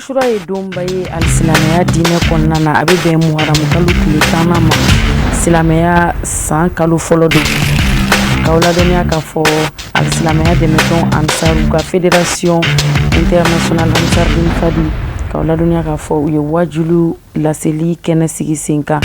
Asura ye donba ye alisilamɛya diinɛ kɔnɔna na. A bɛ bɛn muharamu kalo tile tannan ma, silamɛya san kalo fɔlɔ don. K'aw ladɔnniya k'a fɔ alisilamɛya dɛmɛtɔn Ansaru ka Fédération internationale Ansardine Fadi, k'aw ladɔnniya k'a fɔ u ye wajulu laseli kɛnɛ sigi sen kan,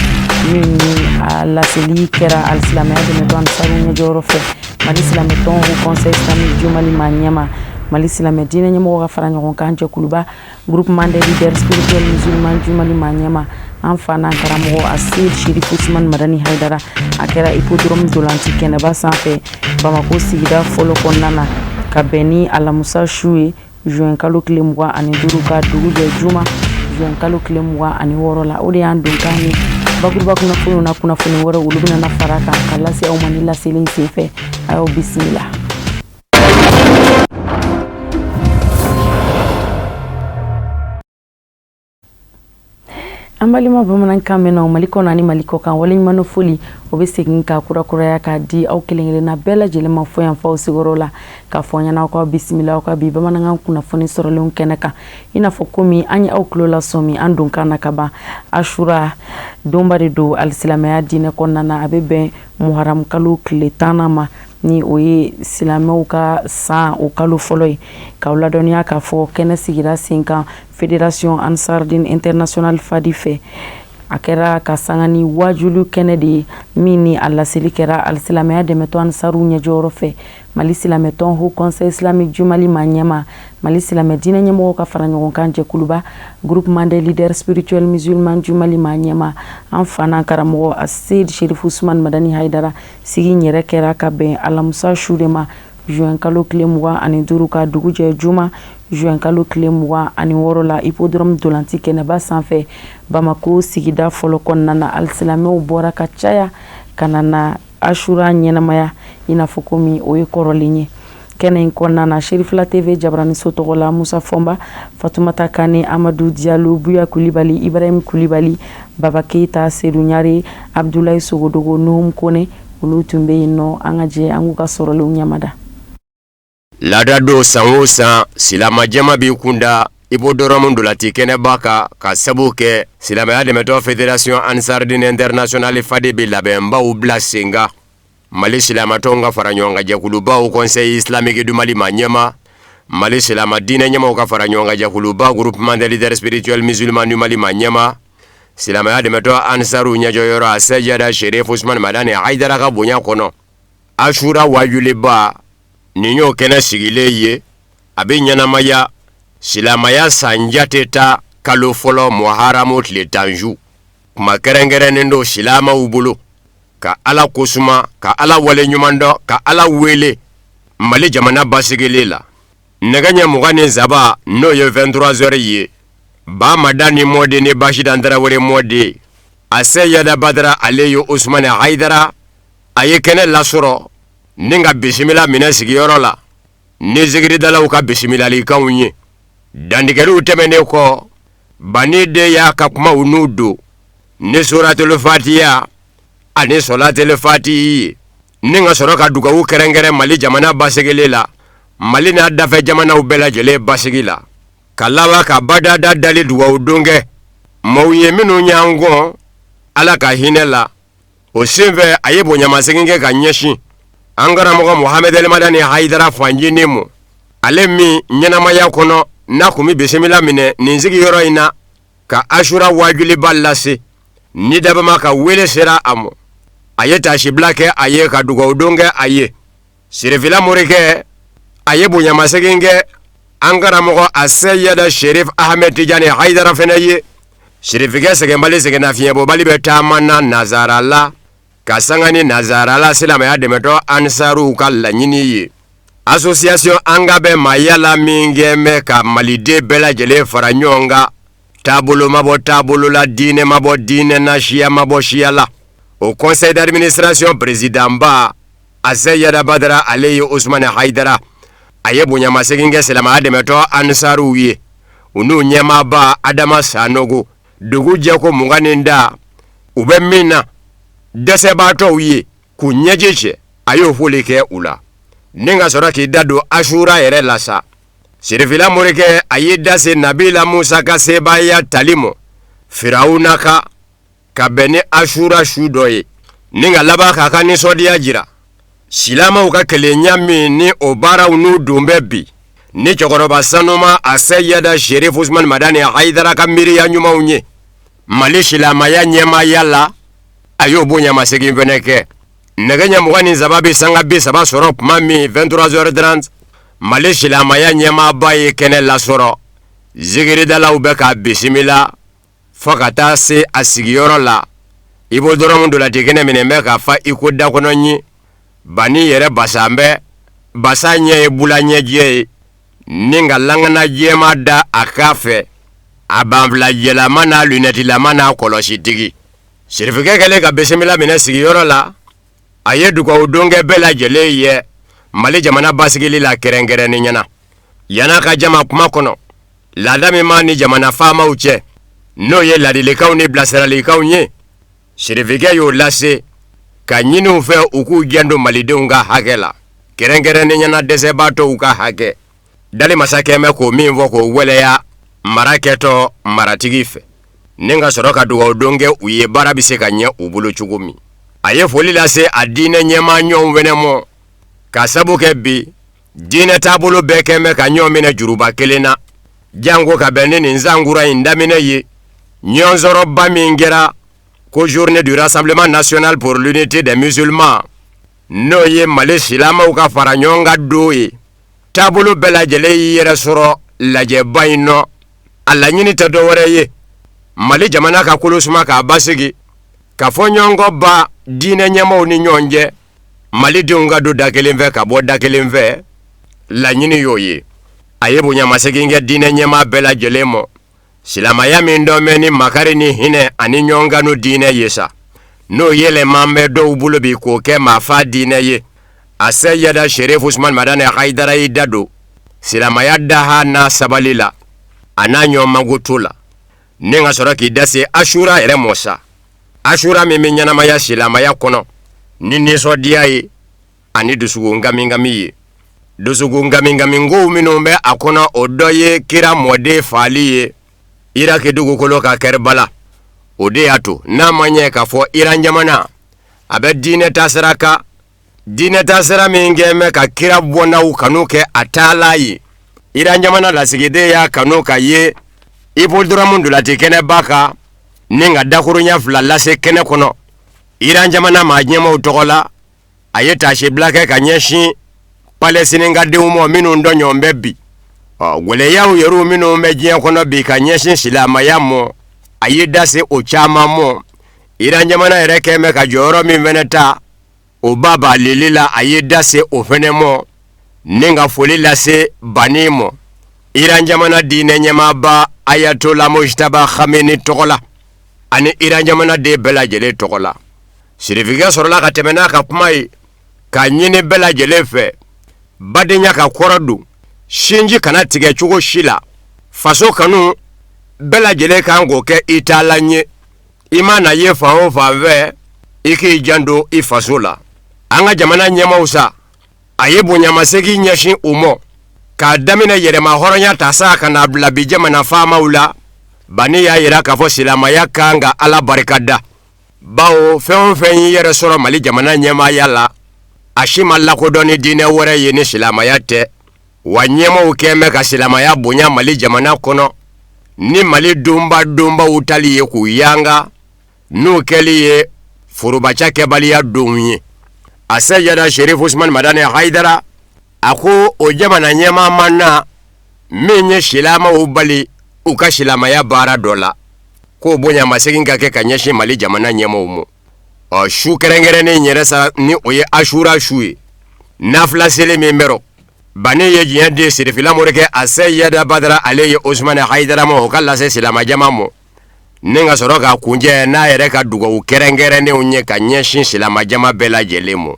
min ni a laseli kɛra alisilamɛya dɛmɛtɔn Ansaru ɲɛjɔyɔrɔ fɛ, Mali silamɛtɔn Haut Conseil islamique du Mali maa ɲɛma, Mali silamɛ diinɛ ɲɛmɔgɔ ka fara ɲɔgɔn kan jɛkuluba Groupement des leaders spirituels musulmans du Mali maa ɲɛma, an fa n'an karamɔgɔ Aseyid Sherif Usman Madani Hayidara. A kɛra hippodrome ntolanci kɛnɛba sanfɛ, Bamakɔ sigida fɔlɔ kɔnɔna na, ka bɛn ni alamisa su ye, juin kalo tile 25, ka dugu jɛ juma juin kalo tile 26 la. O de y'an donkan ye bakuruba kunnafoniw na. Kunnafoni wɛrɛ, olu bɛna fara kan ka lase aw ma ni laseli senfɛ. A y'aw bisimila. An balima bamanankan mɛnnaw Mali kɔnɔ ani Mali kɔ kan, waleɲuman foli o bɛ segin ka kurakuraya k'a di aw kelen-kelenna bɛɛ lajɛlen ma fo yan f'aw sigiyɔrɔ la, k'a fɔ ɲɛna aw ka bisimila aw ka bi bamanankan kunnafoni sɔrɔlenw kɛnɛ kan. I n'a fɔ komi an ye aw tulo lasɔmi an donkan na ka ban, Asura donba de don alisilamɛya diinɛ kɔnɔna na. A bɛ bɛn muharamu kalo tile tannan ma, ni o ye silamɛw ka san o kalo fɔlɔ ye. K'aw ladɔnniya k'a fɔ kɛnɛ sigira sen kan Fédération Ansardine Internationale Fadi fɛ. A kɛra ka sanga ni wajulu kɛnɛ de ye, min ni a laseli kɛra alisilamɛya dɛmɛtɔn Ansaru ɲɛjɔyɔrɔ fɛ, Mali silamɛtɔn Haut Conseil islamique du Mali maa ɲɛma, Mali silamɛ diinɛ ɲɛmɔgɔw ka fara ɲɔgɔn kan jɛkuluba Groupement des leaders spirituels musulmans du Mali maa ɲɛma, an fa n'an karamɔgɔ Aseyid Sherif Usman Madani Hayidara. Sigi in yɛrɛ kɛra ka bɛn alamisa su de ma, juin kalo tile 25, ka dugu jɛ juma juin kalo tile 26 la, hippodrome ntolanci kɛnɛba sanfɛ, Bamakɔ sigida fɔlɔ kɔnɔna na. Alisilamɛw bɔra ka caya ka na na Asura ɲɛnamaya i n'a fɔ komi o ye kɔrɔlen ye. Kɛnɛ in kɔnɔna na, Serifila TV jabaraniso tɔgɔ la, Musa Fɔnba, Fatumata Kane, Amadu Diallo, Buya Kulibali, Ibrahim Kulibali, Baba Keyita, Sedu Ɲare, Abdulayi Sogodogo, Nuhum Kone, olu tun bɛ yen nɔ. An ka jɛ an k'u ka sɔrɔlenw ɲamada. Laada don, san o san silamɛjama b'i kunda hippodrome ntolanci kɛnɛba kan, ka sabu kɛ silamɛya dɛmɛtɔn Fédération Ansardine Internationale Fadi bɛ labɛnbaw bila sen kan. Mali silamɛtɔnw ka fara ɲɔgɔn kan jɛkuluba Haut Conseil islamique du Mali maa ɲɛma, Mali silamɛ diinɛ ɲɛmaaw ka fara ɲɔgɔn kan jɛkuluba Groupement des leaders spirituels musulmans du Mali maa ɲɛma, silamɛya dɛmɛtɔn Ansaru ɲɛjɔyɔrɔ a Seyida Sherif Usman Madani Hayidara ka bonya kɔnɔ, Asura wajuliba nin y'o kɛnɛ sigilen ye. A bɛ ɲɛnamaya silamɛya san jate ta kalo fɔlɔ muharamu tile 10 su. Kuma kɛrɛnkɛrɛnnen don silamɛw bolo ka Ala kosuma, ka Ala wale ɲuman dɔn, ka Ala wele Mali jamana basigili la. Nɛgɛ ɲɛ 23, n'o ye 23 heures ye, Ba Madani mɔden ni Basidan Tarawele mɔden, a Seyida Badara ale ye Usumani Hayidara, a ye kɛnɛ lasɔrɔ ni ka bisimila minɛ sigiyɔrɔ la ni zikiridalaw ka bisimilalikanw ye. Dantigɛliw tɛmɛnen kɔ, Bani den y'a ka kumaw n'u don ni suratul fatiya ani sɔlatul fatihi ye, ni ka sɔrɔ ka dugawu kɛrɛnkɛrɛn Mali jamana basigili la, Mali n'a dafɛ jamanaw bɛɛ lajɛlen basigi la, ka laban ka badada dali dugawu don kɛ maaw ye minnu y'an kɔn Ala ka hinɛ la. O senfɛ, a ye bonyamasegin kɛ ka ɲɛsin an karamɔgɔ Mohamed El Madani Hayidara fancinin ma, ale min ɲɛnamaya kɔnɔ n'a tun bɛ bisimila minɛ nin sigiyɔrɔ in na ka Asura wajuliba lase. Ni dabama ka wele sera a ma, a ye taasibila kɛ a ye ka dugawudon kɛ a ye. Sirifila morikɛ, a ye bonyamasegin kɛ an karamɔgɔ a Seyida Sherif Ahmed Tijani Hayidara fana ye. Sirifikɛ sɛgɛnbali, sɛgɛnnafiɲɛbɔbali bɛ taama na nazara la, ka sanga ni nazara la silamɛya dɛmɛtɔn Ansaruw ka laɲini ye. Association an ka bɛn maaya la min kɛ bɛ ka Maliden bɛɛ lajɛlen fara ɲɔgɔn kan, taabolo ma bɔ taabolo la, diinɛ ma bɔ diinɛ na, siya ma bɔ siya la, o conseil d'administration président ba a Seyida Badara ale ye Usumani Hayidara, a ye bonyamasegin kɛ silamɛya dɛmɛtɔn Ansaruw ye, u n'u ɲɛmaaba Adama Sanogo. Dugu jɛko 20 ni da u bɛ min na dɛsɛbaatɔw ye k'u ɲɛji cɛ, a y'o foli kɛ u la ni ka sɔrɔ k'i da don Asura yɛrɛ la sa. Sirifila morikɛ a y'i da se nabila Musa ka sebaaya tali mɔ Firawuna kan ka bɛn ni asura su dɔ ye ni ka laban k'a ka nisɔndiya jira silamaw ka kelenya min ni o baaraw n'u don bɛ bi ni cɛkɔrɔba sanuma a seyida Sherif Usman Madani Hayidara ka miiriya ɲumanw ye Mali silamaya ɲɛmaaya la, a y'o bonyamasegin fɛnɛ kɛ. Nɛgɛ ɲɛ 23 bɛ sanga 30 sɔrɔ tuma min 23h30 Mali silamaya ɲɛmaaba ye kɛnɛ lasɔrɔ zikiridalaw bɛ k'a bisimila fo ka taa se a sigiyɔrɔ la Hippodrome ntolaci kɛnɛ minɛ bɛ ka fa i ko dakɔnɔ ɲin Bani yɛrɛ basan bɛ basa ɲɛ ye bula ɲɛjɛ ye ni ka langana jɛma da a kan fɛ a banfula jɛlama n'a lunɛtilama n'a kɔlɔsitigi sirifikɛ kɛlen ka bisimila minɛ sigiyɔrɔ la a ye dugawu don kɛ bɛɛ lajɛlen ye mali jamana basigili la kɛrɛnkɛrɛnnenya na yan'a ka jama kuma kɔnɔ laada min b'a ni jamana faamaw cɛ n'o ye ladilikanw ni bilasiralikanw ye sirifikɛ y'o lase ka ɲini u fɛ u k'u janto malidenw ka hakɛ la kɛrɛnkɛrɛnnenya na dɛsɛbaatɔw ka hakɛ dali masakɛ bɛ k'o min fɔ k'o waleya mara kɛtɔ maratigi fɛ ni ka sɔrɔ ka dugawu don kɛ u ye baara bɛ se ka ɲɛ u bolo cogo min a ye foli lase a diinɛ ɲɛmaa ɲɔgɔnw fɛnɛ mɔ ka sabu kɛ bi diinɛ taabolo bɛɛ kɛn bɛ ka ɲɔgɔn minɛ juruba kelen na janko ka bɛn ni nin sankura in daminɛ ye ɲɔgɔnsɔrɔba min kɛra ko journée du rassemblement national pour l'unité des musulmans n'o ye mali silamɛw ka fara ɲɔgɔn kan don ye taabolo bɛɛ lajɛlen y'i yɛrɛ sɔrɔ lajɛba in nɔ a laɲini tɛ dɔwɛrɛ ye mali jamana ka kolosuma k'a basigi ka fɔ ɲɔgɔn kɔ ba diinɛ ɲɛmaaw ni ɲɔgɔn cɛ malidenw ka don da kelen fɛ ka bɔ da kelen fɛ laɲini y'o ye a ye bonyamasegin kɛ diinɛ ɲɛmaa bɛɛ lajɛlen mɔ silamaya min dɔn bɛ ni makari ni hinɛ ani ɲɔgɔnkanu diinɛ ye sa n'o yɛlɛman bɛ dɔw bolo bi k'o kɛ maafa diinɛ ye a seyida Sherif Usman Madani Hayidara y'i da don silamaya daha n'a sabali la a n'a ɲɔgɔn makoto la ni ka sɔrɔ k'i da se asura yɛrɛ mɔ sa asura min bɛ ɲɛnamaya silamaya kɔnɔ ni nisɔndiya ye ani dusukun kamikami ye dusukun kamikami minnu bɛ a kɔnɔ o dɔ ye kira mɔden faali ye iraki dugukolo kan kɛribala o de y'a to n'a ma ɲɛ k'a fɔ iran jamana a bɛ diinɛ taasira kan diinɛ taasira min kɛn bɛ ka kira bɔnnaw kanu kɛ a taalan ye iran jamana lasigiden y'a kanu ka ye hippodrome ntolaci kɛnɛba kan ni ka dakurunya fila lase kɛnɛ kɔnɔ iran jamana maa ɲɛmaaw tɔgɔ la a ye taasibila kɛ ka ɲɛsin palɛsininkadenw ma minnu tɔɲɔn bɛ bi ɔ gɛlɛyaw yɛrɛ minnu bɛ diɲɛ kɔnɔ bi ka ɲɛsin silamɛya mɔ a y'i da se o caman mɔ iran jamana yɛrɛ kɛn bɛ ka jɔyɔrɔ min fɛnɛ ta o ba balili la a y'i da se o fɛnɛ mɔ ni ka foli lase banni mɔ iran jamana diinɛ ɲɛmaaba ayatola mojtaba hameni tɔgɔ la ani iran jamana den bɛɛ lajɛlen tɔgɔ la sirifikɛ sɔrɔla ka tɛmɛ n'a ka kuma ye k'a ɲini bɛɛ lajɛlen fɛ badenya ka kɔrɔ don sinji kana tigɛ cogo si la faso kanu bɛɛ lajɛlen kan k'o kɛ i taalan ye i mana ye fan o fan fɛ i k'i janto i faso la an ka jamana ɲɛmaaw sa a ye bonyamasegin ɲɛsin u mɔ k'a daminɛ yɛrɛma hɔrɔnya ta sa ka n'a bila bi jamana faamaw la bani y'a yira k'a fɔ silamaya kan ka ala barika da bawo fɛn o fɛn y'i yɛrɛ sɔrɔ mali jamana ɲɛmaaya la a si ma lakodɔn ni diinɛ wɛrɛ ye ni silamaya tɛ wa ɲɛmaaw kɛn bɛ ka silamaya bonya mali jamana kɔnɔ ni mali donba donbaw tali ye k'u yanga n'u kɛli ye forobaca kɛbaliya donw ye a seyida Sherif Usman Madani Hayidara a ko o jamana ɲɛmaa ma na min ye silamɛw bali u ka silamɛya baara dɔ la k'o bonyamasegin ka kɛ ka ɲɛsin mali jamana ɲɛmaaw ma ɔ su kɛrɛnkɛrɛnnen yɛrɛ sa ni o ye asura su ye nafila seli min bɛ rɔ bani ye diɲɛ di sirifila morikɛ a seyida Badara ale ye Usumani Hayidara ma o ka lase silamɛjama ma ni ka sɔrɔ ka kuncɛ n'a yɛrɛ ka dugawu kɛrɛnkɛrɛnnenw ye ka ɲɛsin silamɛjama bɛɛ lajɛlen ma.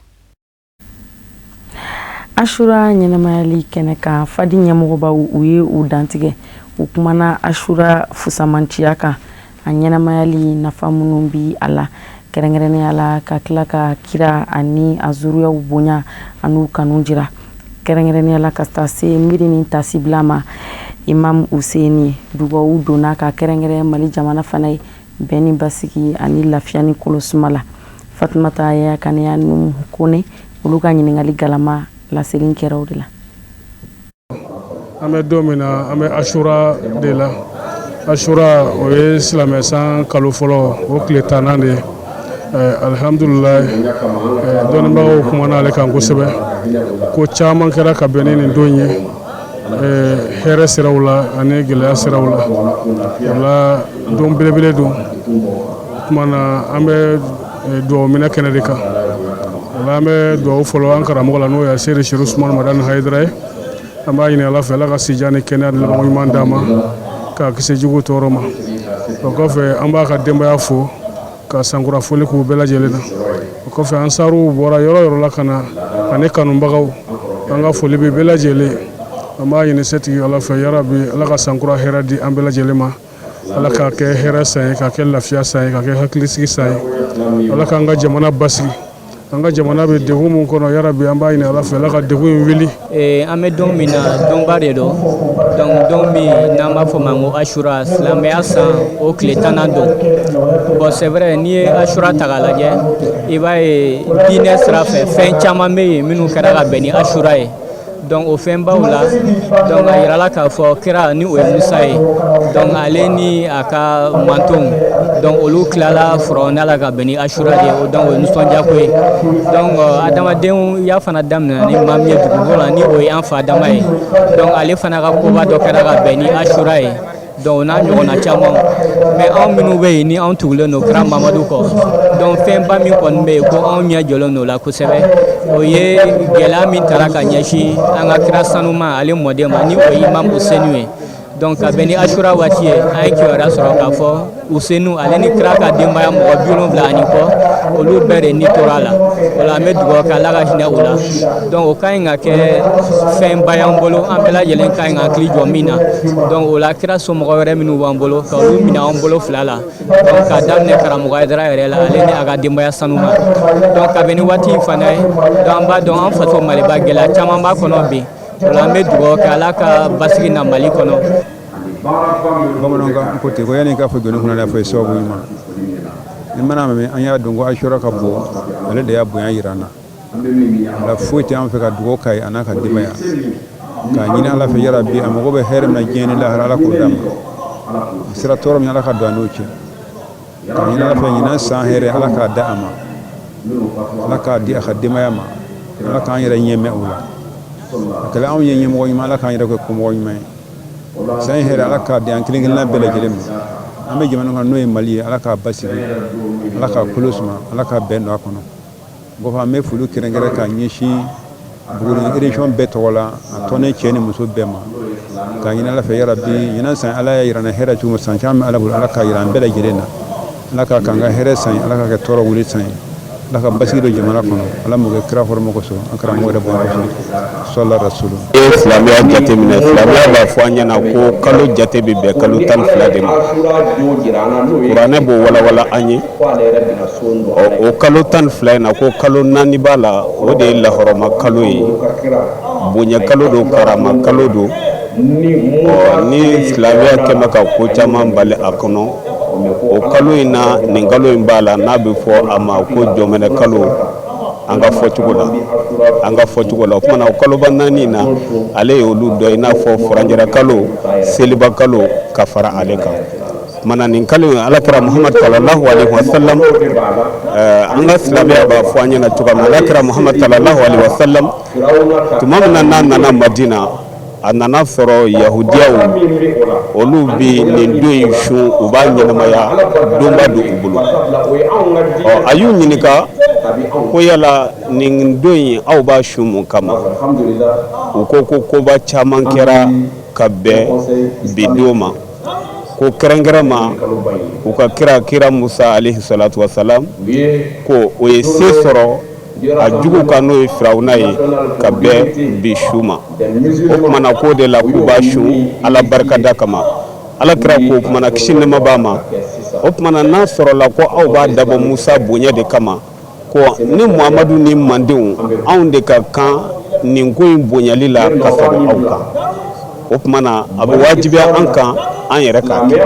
Asura ɲɛnamayali kɛnɛ kan fadi ɲɛmɔgɔbaw u ye u dantigɛ u kumana asura fusamanciya kan a ɲɛnamayali nafa minnu bi a la kɛrɛnkɛrɛnnenya la ka tila ka kira ani a zuriyaw bonya an'u kanu jira. Kɛrɛnkɛrɛnnenya la ka taa se miiri ni tasibila ma Imam Useni dugawu donna ka kɛrɛnkɛrɛn Mali jamana fana ye bɛn ni basigi ani lafiya ni kolosuma la. Fatumata Yaya Kane Nuhu Kone olu ka ɲininkali galama laseli kɛra o de la. An bɛ don min na, an bɛ Asura de la. Asura, o ye silamɛ san kalo fɔlɔ, o tile 10nan de ye. Alihamudulila, dɔnnibagaw kumana ale kan kosɛbɛ. Ko caman kɛra ka bɛn ni nin don ye, hɛrɛ siraw la ani gɛlɛya siraw la. O la, don belebele don. O tuma na, an bɛ dugawu minɛ kɛnɛ de kan. O la, an bɛ dugawu fɔlɔ an karamɔgɔ la, n'o ye Seyidi Serifu Usumani Madani Hayidara ye. An b'a ɲini Ala fɛ, Ala ka sijan ni kɛnɛya ni labanko ɲuman d'a ma, k'a kisi jugu tɔɔrɔ ma. O kɔfɛ, an b'a ka denbaya fo ka sankura foli k'u bɛɛ lajɛlen na. O kɔfɛ, ansaruw bɔra yɔrɔ yɔrɔ la ka na ani kanubagaw, an ka foli bɛ bɛɛ lajɛlen. An b'a ɲini setigi Ala fɛ, yarabi, Ala ka sankura hɛrɛ di an bɛɛ lajɛlen ma. Ala k'a kɛ hɛrɛ san ye, k'a kɛ lafiya san ye, k'a kɛ hakilisigi san ye. Ala k'an ka jamana basigi. An ka jamana bɛ degun min kɔnɔ, yarabi, an b'a ɲini Ala fɛ, Ala ka degun in wuli. An bɛ don min na, donba de don. Donc don min n'an b'a fɔ ma ko Asura, silamɛya san o tile 10nan don. Bon, c'est vrai, n'i ye Asura ta k'a lajɛ, i b'a ye diinɛ sira fɛ, fɛn caman bɛ yen minnu kɛra ka bɛn ni Asura ye. Donc o fɛnbaw la, donc a yirala k'a fɔ kira ni o ye Musa ye, donc ale ni a ka mantonw, donc olu tilala Firawuna la ka bɛn ni Asura de ye. Donc o ye nisɔndiyako ye. Donc adamadenw ya fana daminɛ ni maa min ye dugukolo la, ni o ye an fa Adama ye, donc ale fana ka koba dɔ kɛra ka bɛn ni Asura ye. Donc o n'a ɲɔgɔnna caman. Mais anw minnu bɛ yen ni anw tugulen don kira Mamadu kɔ, donc fɛnba min kɔni bɛ yen ko anw ɲɛ jɔlen don o la kosɛbɛ, o ye gɛlɛya min taara ka ɲɛsin an ka kira sanuma ale mɔden ma, ni o ye Imam Usenu ye. Donc ka bɛn ni Asura waati ye, an ye kibaruya sɔrɔ k'a fɔ Usenu ale ni kira ka denbaya mɔgɔ 70 ani kɔ, olu bɛɛ de ni tora a la. O la, an bɛ dugawu kɛ, Ala ka hinɛ u la. Donc o ka ɲi ka kɛ fɛnba y'an bolo, an bɛɛ lajɛlen ka ɲi ka hakili jɔ min na. Donc o la, kira somɔgɔ wɛrɛ minnu b'an bolo, ka olu minɛ an bolo fila la, donc k'a daminɛ karamɔgɔ Hayidara yɛrɛ la, ale ni a ka denbaya sanuma. Donc ka bɛn ni waati in fana ye, donc an b'a dɔn an faso Maliba, gɛlɛya caman b'a kɔnɔ bi. O la, an bɛ dugawu kɛ, Ala ka basigi na Mali kɔnɔ. Bamananw ka ko ten ko yanni k'a fɔ jɔnni kunna fɔ ye sababu ɲuman ni mana mɛn. An y'a dɔn ko Asura ka bon, ale de y'a bonya yira an na. La foyi tɛ an fɛ ka dugawu k'a ye, a n'a ka denbaya, k'a ɲini Ala fɛ, yarabi, a mago bɛ hɛrɛ min na diɲɛ ni lahara, Ala k'o d'a ma. A sera tɔɔrɔ min, Ala ka don a n'o cɛ. K'a ɲini Ala fɛ, ɲinan san hɛrɛ, Ala k'a da a ma, Ala k'a di a ka denbaya ma. Ala k'an yɛrɛ ɲɛ mɛn o la. A kɛla anw ye ɲɛmɔgɔ ɲuman, Ala k'an yɛrɛ kɛ komɔgɔ ɲuman ye. San hɛrɛ, Ala k'a di an kelen kelenna bɛɛ lajɛlen ma. An bɛ jamana kɔnɔ, n'o ye Mali ye, Ala k'a basigi, Ala k'a kolo suma, Ala k'a bɛn don a kɔnɔ. Kɔfɛ, an bɛ foli kɛrɛnkɛrɛn k'a ɲɛsin Buguni région bɛɛ tɔgɔ la, a tɔnden cɛ ni muso bɛɛ ma, k'a ɲini Ala fɛ, yarabi, ɲinan san, Ala y'a yira n na hɛrɛ cogo min, san caman bɛ Ala bolo, Ala k'a yira an bɛɛ lajɛlen na. Ala k'a k'an ka hɛrɛ san ye, Ala k'a kɛ tɔɔrɔ wuli san ye, Ala ka basigi don jamana kɔnɔ. Ala m'o kɛ kira hɔrɔma kosɔn, an karamɔgɔ yɛrɛ bonya kosɔn, sɔla rasulu. E ye silamɛya jateminɛ, silamɛya b'a fɔ an ɲɛna ko kalo jate bɛ bɛn kalo 12 de ma. Kuranɛ b'o walawala an ye. Ɔ, o kalo 12 in na, ko kalo naani b'a la, o de ye lahɔrɔma kalo ye, bonya kalo don, karama kalo don. Ɔ, ni silamɛya kɛmɛ ka ko caman bali a kɔnɔ, o kalo in na, nin kalo in b'a la n'a bɛ fɔ a ma ko jɔmɛnɛ kalo, an ka fɔcogo la, an ka fɔcogo la. O kumana, o kaloba naani in na, ale ye olu dɔ, i n'a fɔ furanjɛra kalo, seliba kalo, ka fara ale kan. Kumana, nin kalo in, Alakira Muhamad sallallahu alaihi wasallam, an ka silamɛya b'a fɔ an ɲɛna cogoya min na, Alakira Muhamad sallallahu alaihi wasallam, tuma min na n'a nana Madina, a nana sɔrɔ yahudiyaw olu bi nin don in sun, u b'a ɲɛnamaya, donba don u bolo. Ɔ, a y'u ɲininka ko yala nin don in, aw b'a sun mun kama? U ko ko koba caman kɛra ka bɛn bi don ma, ko kɛrɛnkɛrɛn ma u ka kira Musa alayhi salatu wasalam, ko o ye se sɔrɔ a jugu kan, n'o ye Firawuna ye, ka bɛn bi su ma. O kumana, k'o de la k'u b'a sun Ala barikada kama. Ala kira ko, kumana, kisi nɛma b'a ma, o kumana, n'a sɔrɔla ko aw b'a dabɔ Musa bonya de kama. Ko ni Muhamadu ni mandenw anw de ka kan nin ko in bonyali la ka fara aw kan. O tuma na a bɛ wajibiya an kan an yɛrɛ k'a kɛ.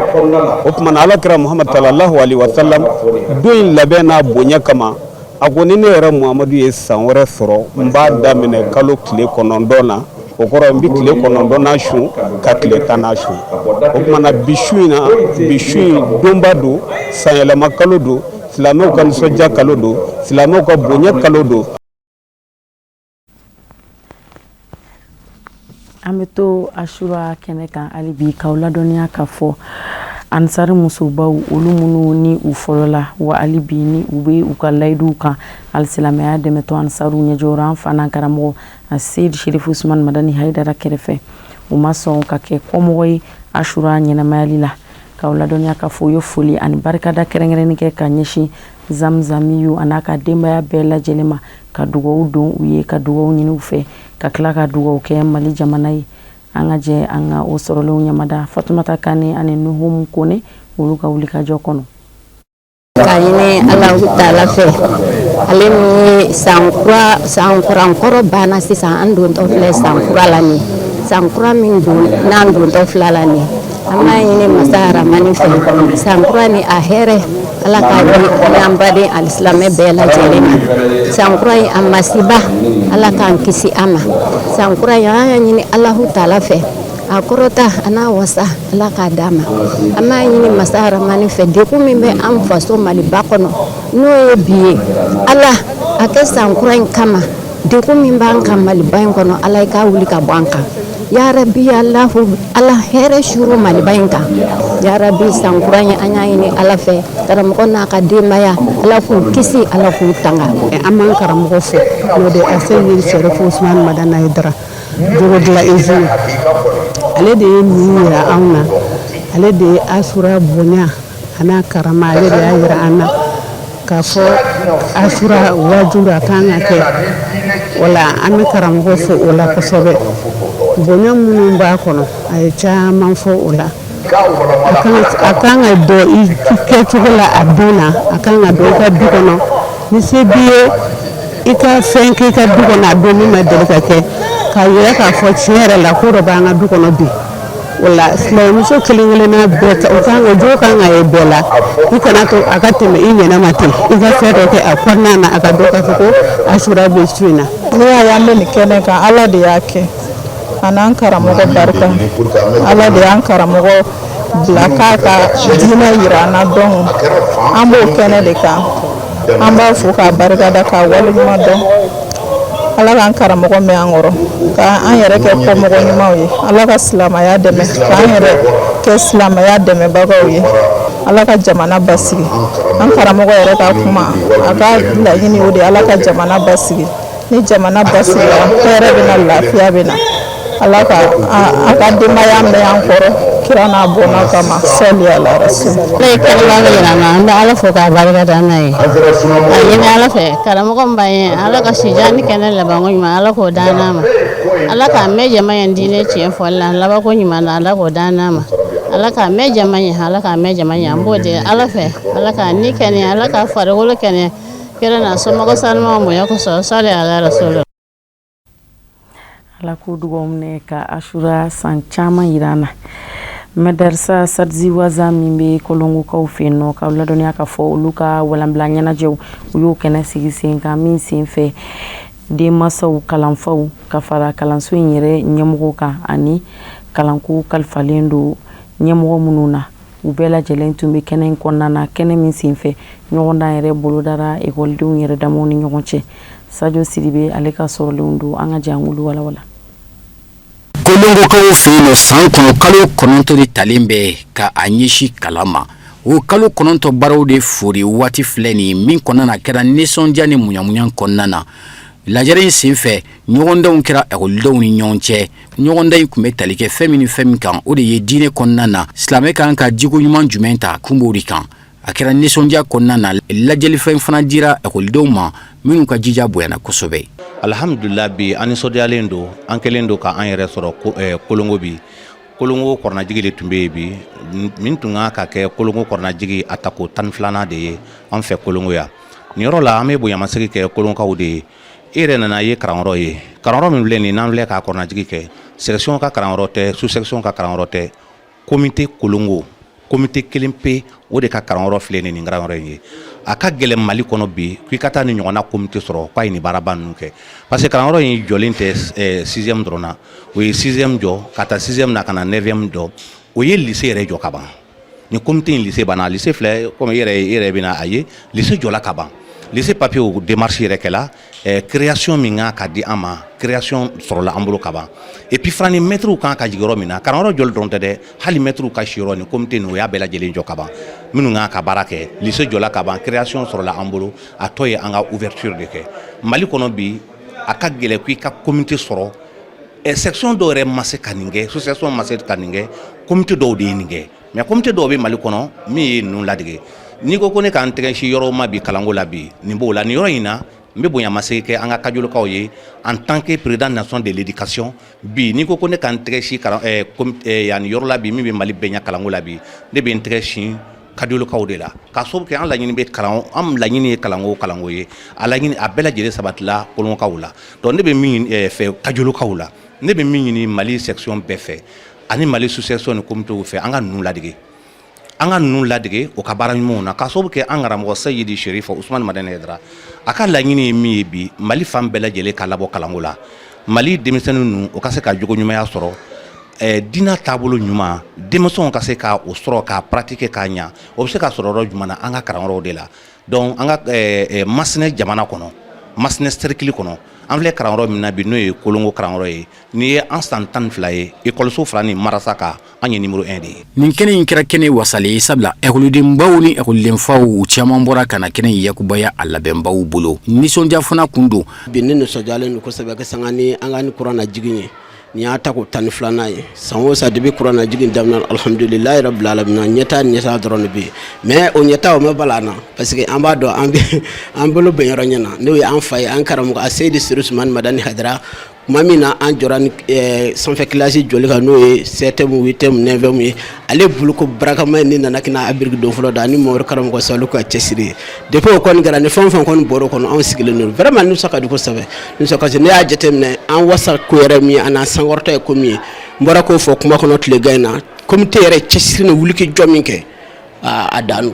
O tuma na ala kira Muhamadu sallallahu alaihi wasallam don in labɛn n'a bonya kama, a ko ni ne yɛrɛ Muhamadu ye san wɛrɛ sɔrɔ, n b'a daminɛ kalo tile 9 na. O kɔrɔ n bɛ tile 9nan sun ka tile 10nan sun. O tuma na bi su in na, bi su in donba don, sanyɛlɛma kalo don, silamɛw ka nisɔndiya kalo don, silamɛw ka bonya kalo don. An bɛ to asura kɛnɛ kan hali bi k'aw ladɔnniya k'a fɔ ansari musobaw, olu minnu ni u fɔlɔla wa hali bi ni u bɛ u ka layiduw kan alisilamɛya dɛmɛtɔn ansaru ɲɛjɔyɔrɔ an fa n'an karamɔgɔ a Seyidi Serifu Usumani Madani Hayidara kɛrɛfɛ, u ma sɔn ka kɛ kɔmɔgɔ ye asura ɲɛnamayali la. K'aw ladɔnniya k'a fɔ u ye foli ani barikada kɛrɛnkɛrɛnni kɛ ka ɲɛsin Zamzamiyu a n'a ka denbaya bɛɛ lajɛlen ma, ka dugawu don u ye, ka dugawu ɲini u fɛ, ka tila ka dugawu kɛ Mali jamana ye. An ka jɛ an ka o sɔrɔlenw ɲamada Fatumata Kane ani Nuhum Kone, olu ka wulikajɔ kɔnɔ. K'a ɲini Alahu taala fɛ, ale min ye san kura, san kurankɔrɔ banna sisan, an dontɔ filɛ san kura la nin, san kura min don n'an dontɔ filɛ la nin, an b'a ɲini masa haramani fɛ, san kura ni a hɛrɛ, Ala k'a di an baden alisilamɛ bɛɛ lajɛlen ma. San kura in a masiba, Ala k'an kisi a ma. San kura in, an y'a ɲini Alahu taala fɛ, a kɔrɔta a n'a wasa, Ala k'a d'an ma. An b'a ɲini masa haramani fɛ, degun min bɛ an faso Maliba kɔnɔ, n'o ye bi ye, Ala a kɛ san kura in kama, degun min b'an kan Maliba in kɔnɔ, Ala i k'a wuli ka bɔ an kan. Yarabi Alahu, Ala hɛrɛ suru Maliba in kan. Yarabi, san kura in, an y'a ɲini Ala fɛ, karamɔgɔ n'a ka denbaya, Ala k'u kisi, Ala k'u tanga. An b'an karamɔgɔ fo, n'o de Aseyidi Sɛrifu Usumani Madani Hayidara jogo dilan izini. Ale de ye nin yira anw na, ale de ye asura bonya a n'a karama, ale de y'a yira an na k'a fɔ asura waajuli a kan ka kɛ. O la an bɛ karamɔgɔ fo o la kosɛbɛ. Bonya minnu b'a kɔnɔ, a ye caman fɔ o la. A kan ka dɔn i kɛcogo la a don na, a kan ka dɔn i ka du kɔnɔ. Ni se b'i ye, i ka fɛn kɛ i ka du kɔnɔ a don min ma deli ka kɛ, k'a yira k'a fɔ tiɲɛ yɛrɛ la ko dɔ b'an ka du kɔnɔ bi. O la silamɛmuso kelen kelenna bɛɛ, o kan o jogo kan ka ye bɛɛ la. I kana to a ka tɛmɛ i ɲɛna ma ten, i ka fɛn dɔ kɛ a kɔnɔna na, a ka dɔn k'a fɔ ko asura bɛ su in na. Ne y'a ye an bɛ nin kɛnɛ kan, Ala de y'a kɛ, a n'an karamɔgɔ barika. Ala de y'an karamɔgɔ bila k'a ka diinɛ yira an na, donc an b'o kɛnɛ de kan. An b'a fo k'a barikada, k'a waleɲuman dɔn. Ala k'an karamɔgɔ mɛn an kɔrɔ, k'an yɛrɛ kɛ kɔmɔgɔ ɲumanw ye. Ala ka silamɛya dɛmɛ, k'an yɛrɛ kɛ silamɛya dɛmɛbagaw ye. Ala ka jamana basigi. An karamɔgɔ yɛrɛ ka kuma, a ka laɲini o de, Ala ka jamana basigi. Ni jamana basigira, hɛrɛ bɛ na, lafiya bɛ na. Ala ka a ka denbaya mɛn an kɔrɔ, kira n'a bɔnna kama, sɔli ala rasul. Ala ye kɛnɛba min yira an na, an bɛ Ala fo k'a barika da n'a ye. A ɲini Ala fɛ, karamɔgɔ min b'an ye, Ala ka sijan ni kɛnɛ labanko ɲuman, Ala k'o d'an n'a ma. Ala k'a mɛn jama ye diinɛ tiɲɛ fɔli la, labanko ɲuman na, Ala k'o d'an n'a ma. Ala k'a mɛn jama ye, Ala k'a mɛn jama ye. An b'o de Ala fɛ, Ala k'a ni kɛnɛya, Ala k'a farikolo kɛnɛya, kira n'a somɔgɔ sanumaw bonya kosɔn, sɔli ala rasul. Ala k'o dugaw minɛ ka asura san caman yira an na. Madarasa Sadzi Waza min bɛ Kolongokaw fɛ yen nɔ, k'aw ladɔnniya k'a fɔ olu ka walanbila ɲɛnajɛw, u y'o kɛnɛ sigi sen kan min sen fɛ denmansaw, kalanfaw ka fara kalanso in yɛrɛ ɲɛmɔgɔw kan ani kalanko kalifalen don ɲɛmɔgɔ minnu na, u bɛɛ lajɛlen tun bɛ kɛnɛ in kɔnɔna na. Kɛnɛ min senfɛ ɲɔgɔndan yɛrɛ bolodara ekɔlidenw yɛrɛ damaw ni ɲɔgɔn cɛ. Sajo Sidibe, ale ka sɔrɔlenw don, an ka jɛ an k'olu walawala. Kolongokaw fɛ yen nɔ, san kɔnɔ kalo 9 de talen bɛ ka a ɲɛsin kalan ma. O kalo 9 baaraw de fori waati filɛ nin min kɔnɔna na, kɛra nisɔndiya ni muɲamuɲa kɔnɔna na. Lajɛrɛ in senfɛ, ɲɔgɔndanw kɛra ekɔlidenw ni ɲɔgɔn cɛ. Ɲɔgɔndan in tun bɛ tali kɛ fɛn min ni fɛn min kan, o de ye diinɛ kɔnɔna na silamɛ kan ka jiko ɲuman jumɛn ta, kun b'o de kan. A kɛra nisɔndiya kɔnɔna na. Lajɛlifɛn fana dira ekɔlidenw ma minnu ka jija bonyana kosɛbɛ. Alihamudulila, bi an nisɔndiyalen don. An kɛlen don k'an yɛrɛ sɔrɔ Kolongo bi. Kolongo kɔrɔnajigi de tun bɛ yen bi, min tun kan ka kɛ Kolongo kɔrɔnajigi a tako 12nan de ye an fɛ Kolongo yan. Nin yɔrɔ la, an bɛ bonyamasegin kɛ Kolonkaw de ye. E yɛrɛ nana ye kalanyɔrɔ ye, kalanyɔrɔ min filɛ nin n'an filɛ k'a kɔrɔnajigi kɛ, section ka kalanyɔrɔ tɛ, sous section ka kalanyɔrɔ tɛ. Comité Kolongo, comité kelen pe, o de ka kalanyɔrɔ filɛ nin, nin kalanyɔrɔ in ye. A ka gɛlɛn Mali kɔnɔ bi k'i ka taa ni ɲɔgɔnna comité sɔrɔ k'a ye nin baaraba ninnu kɛ, parce que kalanyɔrɔ in jɔlen tɛ sixième dɔrɔn na. O ye sixième jɔ ka taa sixième na ka na neuvième jɔ, o ye lycée yɛrɛ jɔ ka ban. Ni comité in, lycée banna, lycée filɛ, komi i yɛrɛ bɛna a ye, lycée jɔla ka ban, lycée papier démarche yɛrɛ kɛla, création min kan ka di an ma, création sɔrɔla an bolo ka ban. Et puis fana, ni maîtres kan ka jigin yɔrɔ min na, kalanyɔrɔ jɔli dɔrɔn tɛ dɛ, hali maîtres ka si yɔrɔ, ni comité nin, o y'a bɛɛ lajɛlen jɔ ka ban. Minnu kan ka baara kɛ, lycée jɔla ka ban, création sɔrɔla an bolo, a tɔ ye an ka ouverture de kɛ. Mali kɔnɔ bi, a ka gɛlɛn ko i ka comité sɔrɔ. Section dɔw yɛrɛ ma se ka nin kɛ, association ma se ka nin kɛ, comité dɔw de ye nin kɛ. Mais comité dɔw bɛ Mali kɔnɔ min ye ninnu ladege. N'i ko ko ne k'an tɛgɛ si yɔrɔ ma bi kalanko la bi, nin b'o la. Nin yɔrɔ in na, n bɛ bonyamasegin kɛ an ka kajolokaw ye en tant que président national de l'éducation. Bi, n'i ko ko ne k'an tɛgɛ si yan yɔrɔ la bi, min bɛ Mali bɛɛ ɲɛ kalanko la bi, ne bɛ n tɛgɛ sin kajolokaw de la, k'a sababu kɛ an laɲini bɛ kalan, an laɲini ye kalanko kalanko ye, a laɲini a bɛɛ lajɛlen sabatila Kolonkaw la. Donc ne bɛ min fɛ kajolokaw la, ne bɛ min ɲini Mali section bɛɛ fɛ ani Mali sous section ni comité fɛ, an ka ninnu ladege, an ka ninnu ladege o ka baara ɲumanw na, k'a sababu kɛ an karamɔgɔ Seyidi Serifu Usumani Madani Hayidara, a ka laɲini ye min ye bi, Mali fan bɛɛ lajɛlen ka labɔ kalanko la, Mali denmisɛnnin ninnu, o ka se ka jogo ɲumanya sɔrɔ, diinɛ taabolo ɲuman, denmisɛnw ka se ka o sɔrɔ k'a pratiquer k'a ɲa. O bɛ se ka sɔrɔ yɔrɔ jumɛn na? An ka kalanyɔrɔw de la. Donc an ka Masina jamana kɔnɔ, Masina cercle kɔnɔ, an filɛ kalanyɔrɔ min na bi, n'o ye Kolongo kalanyɔrɔ ye, n'i ye an san 12 ye, ekɔliso fila ni marasa kan, an ye numéro 1 de ye. Nin kɛnɛ in kɛra kɛnɛ wasalen ye, sabula ekɔlidenbaw ni ekɔlidenfaw caman bɔra ka na kɛnɛ in yakubaya a labɛnbaw bolo. Nisɔndiya fana kun don. Bi, ne nisɔndiyalen don kosɛbɛ ka sanga ni an ka ni kuran na jigin ye. Nin y'a ta ko 12nan ye. San o san, depuis kuran na jigin daminɛ, alhamdulilayi rabbil alamin, ɲɛta ɲɛta dɔrɔn de bɛ yen. Mais o ɲɛta, o ma bala an na, parce que an b'a dɔn an bɛ an bolo bɛn yɔrɔ ɲɛ na, n'o ye an fa ye, an karamɔgɔ a Seyidi Serifu Sumani Madani Hayidara. Tuma min na an jɔra ni sanfɛ kilasi jɔli kan, n'o ye septième, huitième, neuvième ye, ale boloko barakama ye, ne nana ka na a biriki don fɔlɔ da ani Mamadu karamɔgɔ Salihu ka cɛsiri ye. Depuis o kɔni kɛra, ni fɛn o fɛn kɔni bɔra o kɔnɔ, anw sigilen don vraiment, nisɔn ka di kosɛbɛ, nisɔn ka di. Ne y'a jateminɛ, an wasa ko yɛrɛ min ye, a n'an sankɔrɔta ye ko min ye, n bɔra k'o fɔ kuma kɔnɔ tilegan in na, comité yɛrɛ cɛsiri ni wulikajɔ min kɛ, a dan don.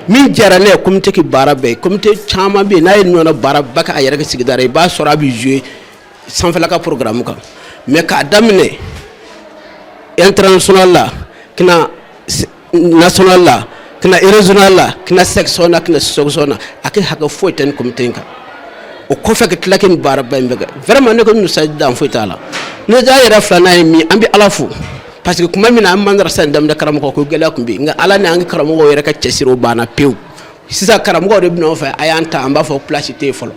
Min diyara ne ye, comité ki baara bɛɛ ye, comité caman bɛ yen, n'a ye ɲɔgɔnna baaraba kɛ a yɛrɛ ka sigida la, i b'a sɔrɔ a bɛ jouer sanfɛla ka programme kan. Mais k'a daminɛ international la, ka na national la, ka na régional la, ka na section na, ka na section na, a kɛ hakɛ foyi tɛ ni comité in kan. O kɔfɛ, ka tila kɛ nin baaraba in bɛɛ kɛ, vraiment ne ko nisɔndiya dan foyi t'a la. Nisɔndiya yɛrɛ filanan ye min, an bɛ Ala fo, parce que tuma min na an madarasa in daminɛ, karamɔgɔ ko gɛlɛya tun bɛ yen, nka Ala ni an ka karamɔgɔw yɛrɛ ka cɛsiri, o banna pewu. Sisan karamɔgɔw de bɛ nɔfɛ fɛ, a y'an ta, an b'a fɔ place tɛ yen fɔlɔ.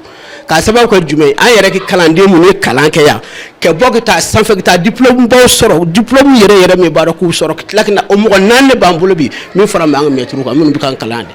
K'a sababu kɛ jumɛn ye? An yɛrɛ ka kalanden minnu ye kalan kɛ yan, ka bɔ ka taa sanfɛ, ka taa diplôme baw sɔrɔ, diplôme yɛrɛ yɛrɛ min b'a dɔn k'u sɔrɔ, ka tila ka na, o mɔgɔ 4 de b'an bolo bi, min fara an ka maître kan, minnu bɛ k'an kalan de.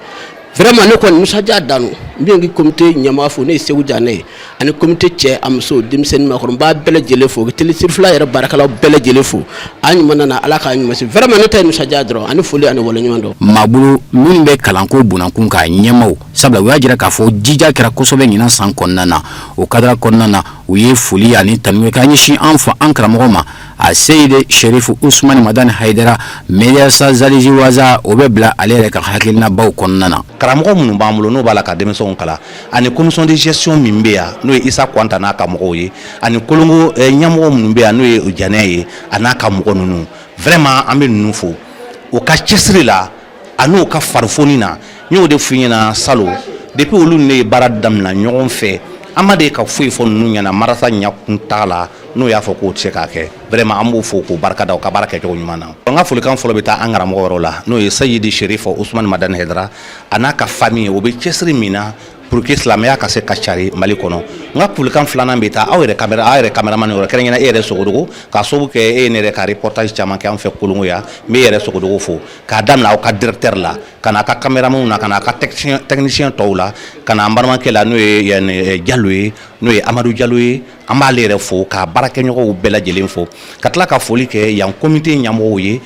Vraiment, ne kɔni nisɔndiya dan don. N bɛ n ka comité ɲɛmaa fo, ne ye Segu Janɛ ye, ani comité cɛ, a muso, denmisɛnnin, maakɔrɔ, n b'a bɛɛ lajɛlen fo, ka télé sirifila yɛrɛ baarakɛlaw bɛɛ lajɛlen fo. An ɲuman nana, Ala k'a ɲuman se. Vraiment, ne ta ye nisɔndiya dɔrɔn ani foli ani waleɲuman dɔn. Maabolo minnu bɛ kalanko bunakun k'a ɲɛmaw, sabula u y'a jira k'a fɔ jija kɛra kosɛbɛ ɲinan san kɔnɔna na. O kadara kɔnɔna na, u ye foli ani tanu kɛ ka ɲɛsin an fa, an karamɔgɔ ma, a Seyidi Serifu Usumani Madani Hayidara. Media Zaliji Waza, o bɛ bila ale yɛrɛ ka hakilinabaw kɔnɔna na. Karamɔgɔ minnu b'an bolo, n'o b'a la ka denmisɛnw kalan, ani commission de gestion min bɛ yan, n'o ye Isa Kɔnta n'a ka mɔgɔw ye, ani Kolongo ɲɛmɔgɔ minnu bɛ yan, n'o ye Janɛ ye, a n'a ka mɔgɔ ninnu, vraiment an bɛ ninnu fo u ka cɛsiri la a n'u ka farifoni na. N y'o de f'u ɲɛna salon, depuis olu ne ye baara daminɛ ɲɔgɔn fɛ, an ma deli ka foyi fɔ ninnu ɲɛna marasa ɲɛ t'a la, n'o y'a fɔ k'o tɛ se k'a kɛ. Vraiment, an b'o fo k'o barika da u ka baara kɛcogo ɲuman na. N ka folikan fɔlɔ bɛ taa an karamɔgɔ yɔrɔ la, n'o ye Seyidi Serifu Usumani Madani Hayidara, a n'a ka famille, o bɛ cɛsiri min na pour que silamɛya ka se ka cari Mali kɔnɔ. N ka folikan filanan bɛ taa aw yɛrɛ caméra, aw yɛrɛ caméraman yɔrɔ, kɛrɛnkɛrɛnnenya e yɛrɛ Sogodogo, k'a sababu kɛ e ye ne yɛrɛ ka reportage caman kɛ an fɛ Kolongo yan. N bɛ e yɛrɛ Sogodogo fo, k'a daminɛ aw ka directeur la, ka na a ka caméraman na, ka na a ka technicien tɔw la, ka na an balimakɛ la, n'o ye Jalo ye, n'o ye Amadu Jalo ye, an b'ale yɛrɛ fo, k'a baarakɛɲɔgɔnw bɛɛ lajɛlen fo, ka tila ka foli kɛ yan comité ɲɛmɔgɔw ye.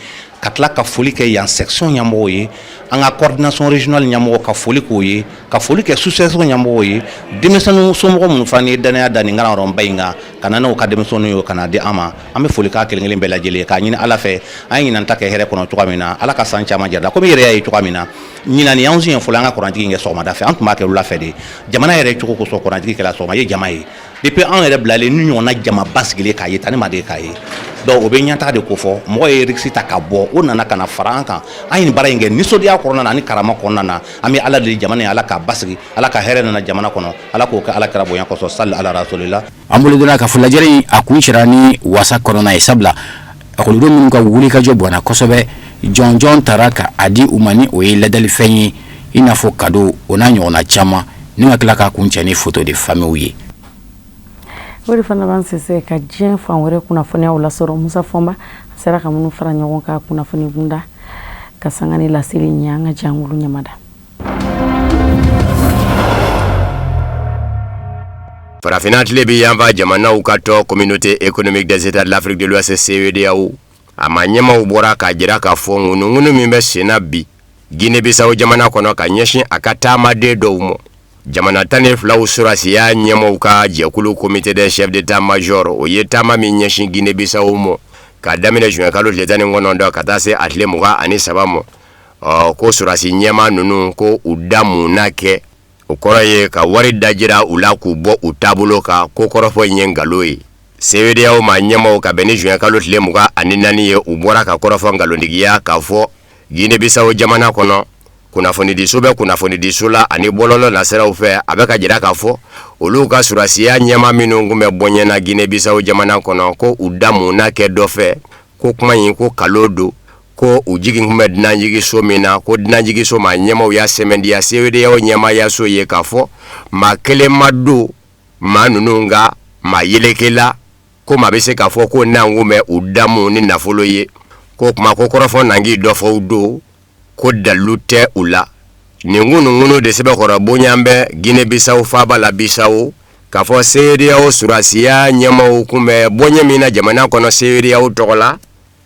Ka tila ka foli kɛ yan section ɲɛmɔgɔw ye, an ka coordination régionale ɲɛmɔgɔ, ka foli k'o ye, ka foli kɛ sous section ɲɛmɔgɔw ye, denmisɛnnin somɔgɔ minnu fana ye danaya da nin kalanyɔrɔba in kan ka na n'u ka denmisɛnninw ye ka na di an ma. An bɛ foli k'a kelen kelen bɛɛ lajɛlen ye, k'a ɲini Ala fɛ, an ye ɲinan ta kɛ hɛrɛ kɔnɔ cogoya min na, Ala ka san caman jira la. Komi i yɛrɛ y'a ye cogoya min na, ɲinan nin y'anw siɲɛ fɔlɔ an ka kuranjigin kɛ sɔgɔmada fɛ. An tun b'a kɛ wula fɛ de. Jamana yɛrɛ cogo kosɔn, kuranjigin kɛra sɔgɔma ye, jama ye. Depuis anw yɛrɛ bilalen, ni ɲɔgɔnna jamaba sigilen k'a ye tan, ne ma deli k'a ye. Donc o bɛ ɲɛtaga de kofɔ. Mɔgɔ ye risque ta ka bɔ, o nana ka na fara an kan. An ye nin baara in kɛ nisɔndiya kɔnɔna na ani karama kɔnɔna na. An bɛ Ala deli, jamana in, Ala k'a basigi, Ala ka hɛrɛ nana jamana kɔnɔ, Ala k'o kɛ Ala kira bonya kosɔn. Sali ala rasulila. An bolo donna k'a fɔ lajɛrɛ in a kuncɛra ni wasa kɔnɔna ye, sabula ekɔlidenw minnu ka wulikajɔ bɔnna kosɛbɛ, jɔnjɔn tara ka a di u ma ni o ye ladalifɛn ye, i n'a fɔ cadeau, o n'a ɲɔgɔnna caman, ni ka tila k'a kuncɛ ni photo de famille ye. O de fana b'an sɛnsɛn ka diɲɛ fan wɛrɛ kunnafoniyaw lasɔrɔ. Musa Fɔnba a sera ka minnu fara ɲɔgɔn kan kunnafoni kunda ka sanga ni laseli ɲɛ, an ka jankulu ɲamada. Farafinna tilebin yanfan jamanaw ka tɔn, Communauté économique des États de l'Afrique de l'Ouest, CEDEAO, a maa ɲɛmaaw bɔra k'a jira k'a fɔ ŋunuŋunu min bɛ senna bi Guinée Bissau jamana kɔnɔ ka ɲɛsin a ka taamaden dɔw ma, jamana 12 sɔrɔdasiya ɲɛmaaw ka jɛkulu, Comité des chefs d'état-major, o ye taama min ɲɛsin Guinée Bissau ma k'a daminɛ juin kalo tile 19 ka taa se a tile 23 ma, ɔ ko sɔrɔdasi ɲɛmaa ninnu ko u da munna kɛ, o kɔrɔ ye ka wari dajira u la k'u bɔ u taabolo kan, ko kɔrɔfɔ in ye nkalon ye. CEDEAO maa ɲɛmaaw, ka bɛn ni juin kalo tile 24 ye, u bɔra ka kɔrɔfɔ nkalontigiya k'a fɔ Guinée Bissau jamana kɔnɔ, kunnafonidiso bɛ kunnafonidiso la ani bɔlɔlɔ nasiraw fɛ, a bɛ ka jira k'a fɔ olu ka sɔrɔdasiya ɲɛmaa minnu tun bɛ bɔɲɛ na Guinée Bissau jamana kɔnɔ, ko u da munna kɛ dɔ fɛ, ko kuma in ko kalon don, ko u jigin tun bɛ dunanjiginso min na, ko dunanjiginso maa ɲɛmaaw y'a sɛmɛntiya CEDEAO ɲɛmaayaso ye k'a fɔ maa kelen ma don maa ninnu ka maa yeleke la, ko maa bɛ se k'a fɔ ko n'an kun bɛ u damu ni nafolo ye. Ko kuma ko kɔrɔfɔ nangi dɔ fɔ don, ko dalilu tɛ u la. Nin ŋunuŋunu de sɛbɛkɔrɔ bonya bɛ Guinée Bissau faaba la Bissau, k'a fɔ CEDEAO sɔrɔdasiya ɲɛmaaw kun bɛ bɔɲɛ min na jamana kɔnɔ CEDEAO tɔgɔ la,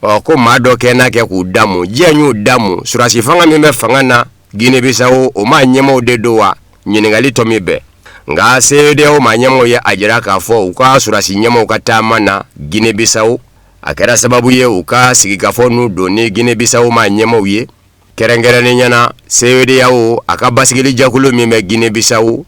ɔ ko maa dɔ kɛ n'a kɛ k'u damu, diɲɛ y'u damu. Sɔrɔdasi fanga min bɛ fanga na Guinée Bissau, o maa ɲɛmaaw de don wa? Ɲininkali tɔ min bɛɛ nka CEDEAO maa ɲɛmaaw ye a jira k'a fɔ u ka sɔrɔdasi ɲɛmaaw ka taama na Guinée Bissau, a kɛra sababu ye u ka sigikafɔ n'u don ni Guinée Bissau maa ɲɛmaaw ye, kɛrɛnkɛrɛnnenya na CEDEAO a ka basigili jɛkulu min bɛ Guinée Bissau,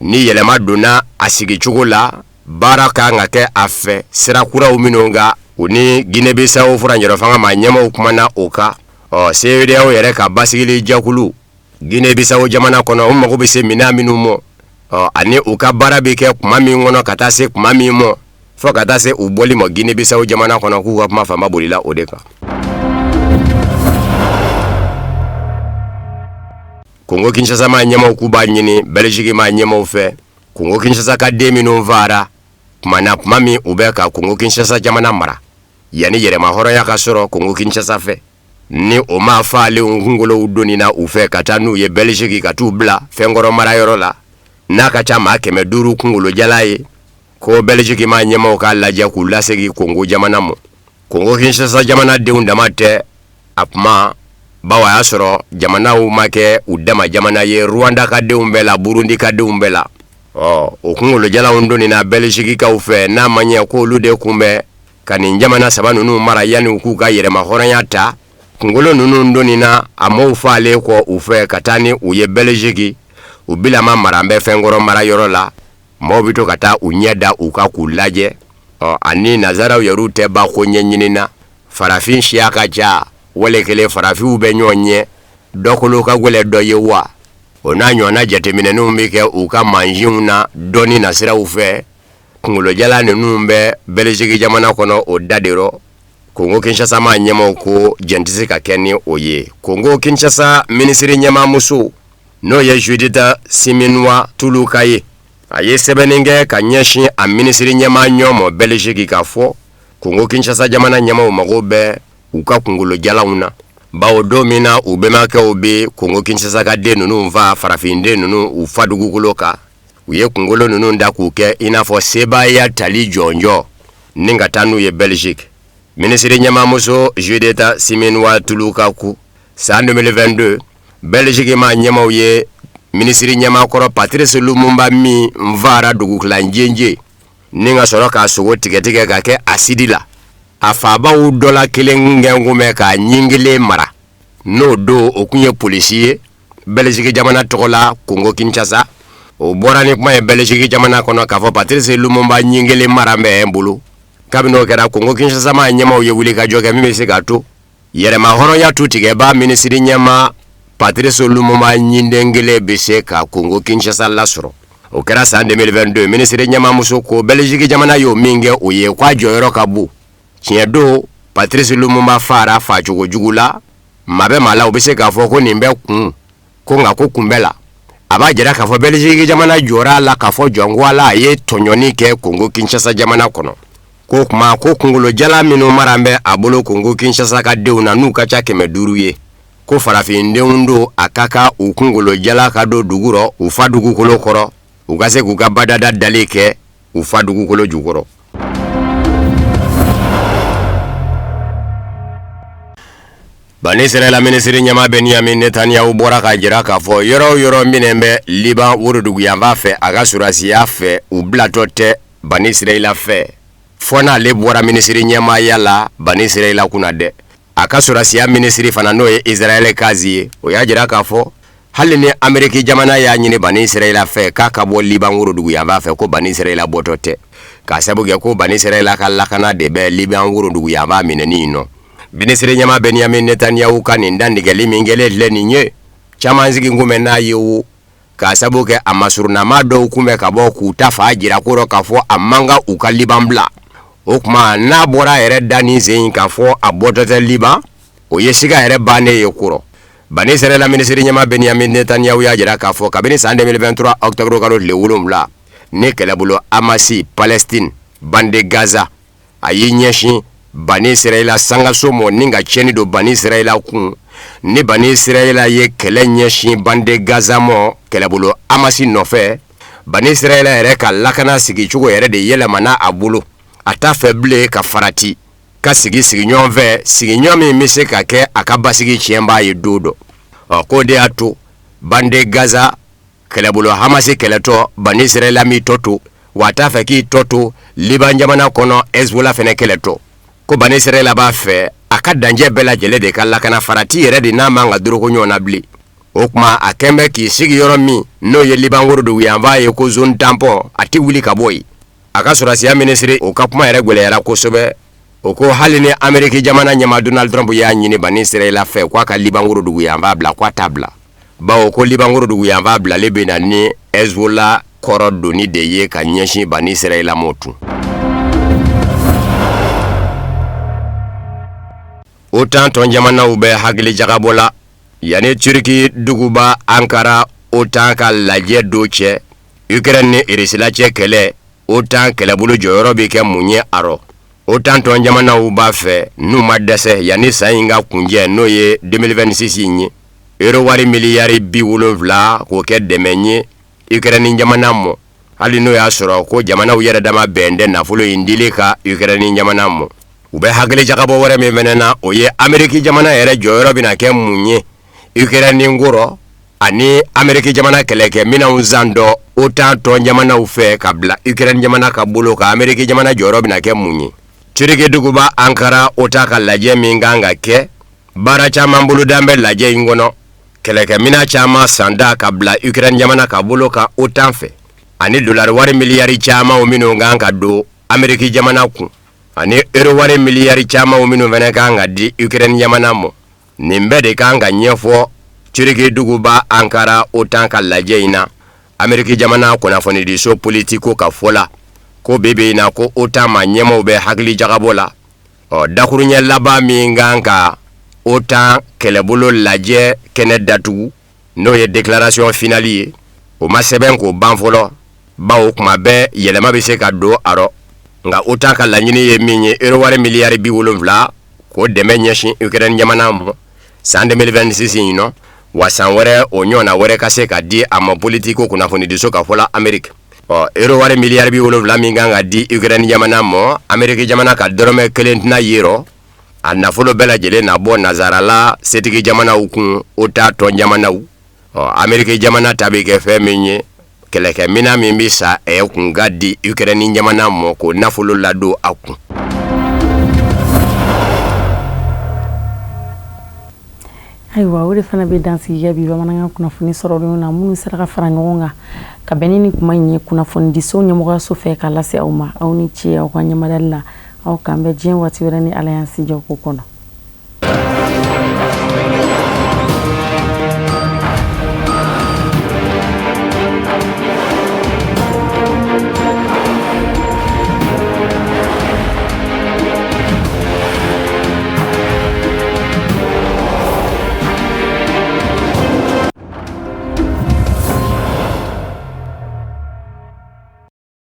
ni yɛlɛma donna a sigicogo la, baara ka kan ka kɛ a fɛ sira kuraw minnu kan, u ni Guinée Bissau furancɛrɔ fanga maa ɲɛmaaw kumana o kan. Ɔ CEDEAO yɛrɛ ka basigili jɛkulu Guinée Bissau jamana kɔnɔ, u mago bɛ se minɛn minnu ma, ɔ ani u ka baara bɛ kɛ kuma min kɔnɔ ka taa se kuma min ma, fo ka taa se u bɔli ma Guinée Bissau jamana kɔnɔ, k'u ka kuma fanba bolila o de kan. Kongo Kinshasa maa ɲɛmaaw k'u b'a ɲini Belgique maa ɲɛmaaw fɛ, Kongo Kinshasa ka den minnu faara tuma na, tuma min u bɛ ka Kongo Kinshasa jamana mara, yanni yɛrɛmahɔrɔnya ka sɔrɔ Kongo Kinshasa fɛ, ni o maa faalenw kunkolow donnina u fɛ ka taa n'u ye Belgique ka t'u bila fɛnkɔrɔ marayɔrɔ la, n'a ka ca maa 500 kunkolo jala ye, ko Belgique maa ɲɛmaaw k'a lajɛ k'u lasegin Kongo jamana ma. Kongo Kinshasa jamana denw dama tɛ a kuma, bawo a y'a sɔrɔ jamanaw ma kɛ u dama jamana ye, Rwanda ka denw bɛɛ la, Burundi ka denw bɛɛ la. Ɔ o kunkolojalaw donnina Belgiquekaw fɛ, n'a ma ɲɛ k'olu de kun bɛ ka nin jamana saba ninnu mara yanni u k'u ka yɛrɛmahɔrɔnya ta. Kunkolo ninnu donnina a maaw faalen kɔ u fɛ ka taa ni u ye Belgique, u bilama mara bɛ fɛnkɔrɔ marayɔrɔ la, maaw bɛ to ka taa u ɲɛ da u kan k'u lajɛ. Ɔ ani nazaraw yɛrɛw tɛ ba ko ɲɛɲini na, farafin siya ka ca, wale kelen farafinw bɛ ɲɔgɔn ɲɛ, dɔ kolo ka gɛlɛn dɔ ye wa? O n'a ɲɔgɔnna jateminɛninw bɛ kɛ u ka mansinw na dɔnni nasiraw fɛ. Kunkolojala ninnu bɛ Belgique jamana kɔnɔ o da de rɔ. Kongo Kinshasa maa ɲɛmaaw ko jɛn tɛ se ka kɛ ni o ye. Kongo Kinshasa minisiri ɲɛmaamuso, n'o ye Judith Suminwa Tuluka ye, a ye sɛbɛnni kɛ ka ɲɛsin a minisiri ɲɛmaa ɲɔ ma Belgique k'a fɔ Kongo Kinshasa jamana ɲɛmaaw mago bɛ u ka kunkolojalaw na, bawo don min na u bɛnbakɛw bɛ Kongo Kinshasa ka den ninnu faa, farafinden ninnu, u fa dugukolo kan, u ye kunkolo ninnu da k'u kɛ i n'a fɔ sebaaya tali jɔnjɔn ni ka taa n'u ye Belgique. Minisiri ɲɛmaamuso Judith Suminwa Tuluka ko san 2022 Belgique maa ɲɛmaaw ye minisiri ɲɛmaa kɔrɔ Patrice Lumumba min faara dugutilanjenje ni ka sɔrɔ k'a sogo tigɛtigɛ ka kɛ asidi la, a faabaw dɔ la kelen kɛ kun bɛ k'a ɲin kelen mara, n'o don o tun ye polisi ye Belgique jamana tɔgɔ la Congo Kinshasa. O bɔra ni kuma ye Belgique jamana kɔnɔ k'a fɔ Patrice Lumumba ɲin kelen mara bɛ n bolo. Kabini o kɛra, Congo Kinshasa maa ɲɛmaaw ye wulikajɔ kɛ min bɛ se k'a to yɛrɛmahɔrɔnya tutigɛbaa minisiri ɲɛmaa Patrice Lumumba ɲinden kelen bɛ se ka Congo Kinshasa lasɔrɔ. O kɛra san 2022. Minisiri ɲɛmaamuso ko Belgique jamana y'o min kɛ o ye, k'a jɔyɔrɔ ka bon. Tiɲɛ don, Patrice Lumumba faara faacogo jugu la. Maa bɛ maa la, u bɛ se k'a fɔ ko nin bɛ kun ko, nka ko kun bɛɛ la, a b'a jira k'a fɔ Belgique jamana jɔra a la k'a fɔ jɔn ko Ala, a ye tɔɲɔni kɛ Congo Kinshasa jamana kɔnɔ. Ko kuma ko kunkolo jala minnu mara bɛ a bolo Congo Kinshasa ka denw na, n'u ka ca 500 ye, ko farafindenw don, a ka kan u kunkolo jala ka don dugu rɔ, u fa dugukolo kɔrɔ, u ka se k'u ka badada dali kɛ u fa dugukolo jukɔrɔ. Bani Israɛla minisiri ɲɛmaa Benyamin Netanyahu bɔra k'a jira k'a fɔ yɔrɔ o yɔrɔ minnu bɛ Liban woroduguyanfan fɛ, a ka sɔrɔdasiya fɛ, u bilatɔ tɛ Bani Israɛla fɛ fɔ n'ale bɔra minisiri ɲɛmaaya la Bani Israɛla kunna dɛ. A ka sɔrɔdasiya minisiri fana, n'o ye Israël Katz ye, o y'a jira k'a fɔ hali ni Ameriki jamana y'a ɲini Bani Israɛla fɛ k'a ka bɔ Liban woroduguyanfan fɛ, ko Bani Israɛla bɔtɔ tɛ, k'a sabu kɛ ko Bani Israɛla ka lakana de bɛ Liban woroduguyanfan minɛni in nɔ. Minisiri ɲɛmaa Benyamin Netanyahu ka nin dantigɛli min kɛlen filɛ nin ye, caman sigi kun bɛ n'a ye wo, k'a sabu kɛ a masurunnamaa dɔw kun bɛ ka bɔ k'u ta fa jira ko rɔ k'a fɔ a man kan u ka Liban bila. O tuma n'a bɔra a yɛrɛ da nin sen in k'a fɔ a bɔtɔ tɛ Liban, o ye siga yɛrɛ bannen ye ko rɔ. Bani Israɛla minisiri ɲɛmaa Benyamin Netanyahu y'a jira k'a fɔ kabini san 2023 octobre kalo tile 7, ni kɛlɛbolo Hamasi Palestine bande Gaza a y'i ɲɛsin Bani Israɛla sangaso mɔ ni ka tiɲɛni don Bani Israɛla kun, ni Bani Israɛla ye kɛlɛ ɲɛsin bande Gaza mɔ kɛlɛbolo Hamasi nɔfɛ, Bani Israɛla yɛrɛ ka lakana sigicogo yɛrɛ de yɛlɛmana a bolo. A t'a fɛ bilen ka farati ka sigi sigiɲɔgɔn fɛ, sigiɲɔgɔn min bɛ se ka kɛ a ka basigi tiɲɛbaa ye don dɔ. Ɔ k'o de y'a to bande Gaza kɛlɛbolo Hamasi kɛlɛtɔ, Bani Israɛla m'i tɔ to, wa a t'a fɛ k'i tɔ to Liban jamana kɔnɔ Hezbollah fɛnɛ kɛlɛtɔ. Ko Bani Israɛla b'a fɛ a ka dancɛ bɛɛ lajɛlen de ka lakana, farati yɛrɛ de n'a man ka doroko ɲɔgɔn na bilen. O tuma a kɛn bɛ k'i sigi yɔrɔ min, n'o ye Liban woroduguyanfan ye, ko zone tampon, a tɛ wuli ka bɔ yen. A ka sɔrɔdasiya minisiri, o ka kuma yɛrɛ gwɛlɛyara kosɛbɛ. O ko hali ni Ameriki jamana ɲɛmaa Donald Trump y'a ɲini Bani Israɛla fɛ k'a ka Liban woroduguyanfan bila, k'a t'a bila, bawo ko Liban woroduguyanfan bilalen bɛ na ni Hezbollah kɔrɔ donni de ye ka ɲɛsin Bani Israɛla mɔ tun. OTAN tɔn jamanaw bɛ hakili jagabɔ la yanni Turki duguba Ankara OTAN ka lajɛ don cɛ. Ukraine ni Irisila cɛ kɛlɛ, OTAN kɛlɛbolo jɔyɔrɔ bɛ kɛ mun ye a rɔ? OTAN tɔn jamanaw b'a fɛ n'u ma dɛsɛ yanni san in ka kuncɛ, n'o ye 2026 in ye, euro wari miliyari 70 k'o kɛ dɛmɛ ye Ukraine jamana mɔ, hali n'o y'a sɔrɔ ko jamanaw yɛrɛ dama bɛn tɛ nafolo in dili kan Ukraine jamana mɔ. U bɛ hakili jagabɔ wɛrɛ min fɛnɛ na, o ye Ameriki jamana yɛrɛ jɔyɔrɔ bɛna kɛ mun ye Ukraine ko rɔ, ani Ameriki jamana kɛlɛkɛminɛnw san dɔ OTAN tɔn jamanaw fɛ ka bila Ukraine jamana ka bolo kan, Ameriki jamana jɔyɔrɔ bɛna kɛ mun ye? Turki duguba Ankara OTAN ka lajɛ min kan ka kɛ, baara caman bolodan bɛ lajɛ in kɔnɔ, kɛlɛkɛminɛn caman sanda ka bila Ukraine jamana ka bolo kan OTAN fɛ, ani dolari wari miliyari camanw minnu kan ka don Ameriki jamana kun, ani euro wari miliyari camanw minnu fana kan ka di Ukraine jamana ma. Nin bɛɛ de kan ka ɲɛfɔ Turki duguba Ankara OTAN ka lajɛ in na. Ameriki jamana kunnafonidiso Politico ka fɔ la, ko bi bi in na, ko OTAN maa ɲɛmaaw bɛ hakili jagabɔ la. Ɔ dakuruɲɛ laban min kan ka OTAN kɛlɛbolo lajɛ kɛnɛ datugu, n'o ye déclaration finale ye, o ma sɛbɛn k'o ban fɔlɔ, bawo kuma bɛɛ yɛlɛma bɛ se ka don a rɔ. Nka OTAN ka laɲini ye min ye, euro wari miliyari 70 k'o dɛmɛ ɲɛsin Ukraine jamana ma san 2026 in nɔ, wa san wɛrɛ o ɲɔgɔnna wɛrɛ ka se ka di a ma. Politico kunnafonidiso ka fɔ la Ameriki. Ɔ euro wari miliyari 70 min kan ka di Ukraine jamana ma, Ameriki jamana ka dɔrɔmɛ kelen tɛna ye rɔ. A nafolo bɛɛ lajɛlen na bɔ nazarala setigi jamanaw kun, OTAN tɔn jamanaw. Ɔ Ameriki jamana ta bɛ kɛ fɛn min ye, kɛlɛkɛminɛn min bɛ san ɛ kun ka di Ukraine jamana ma, k'o nafolo ladon a kun. Ayiwa, o de fana bɛ dansigi kɛ bi bamanankan kunnafoni sɔrɔlenw na, minnu sera ka fara ɲɔgɔn kan ka bɛn ni nin kuma in ye kunnafonidiso ɲɛmɔgɔyaso fɛ ka lase aw ma. Aw ni ce aw ka ɲɛmadali la. Aw k'an bɛn diɲɛ waati wɛrɛ ni Ala y'an si jɔ ko kɔnɔ.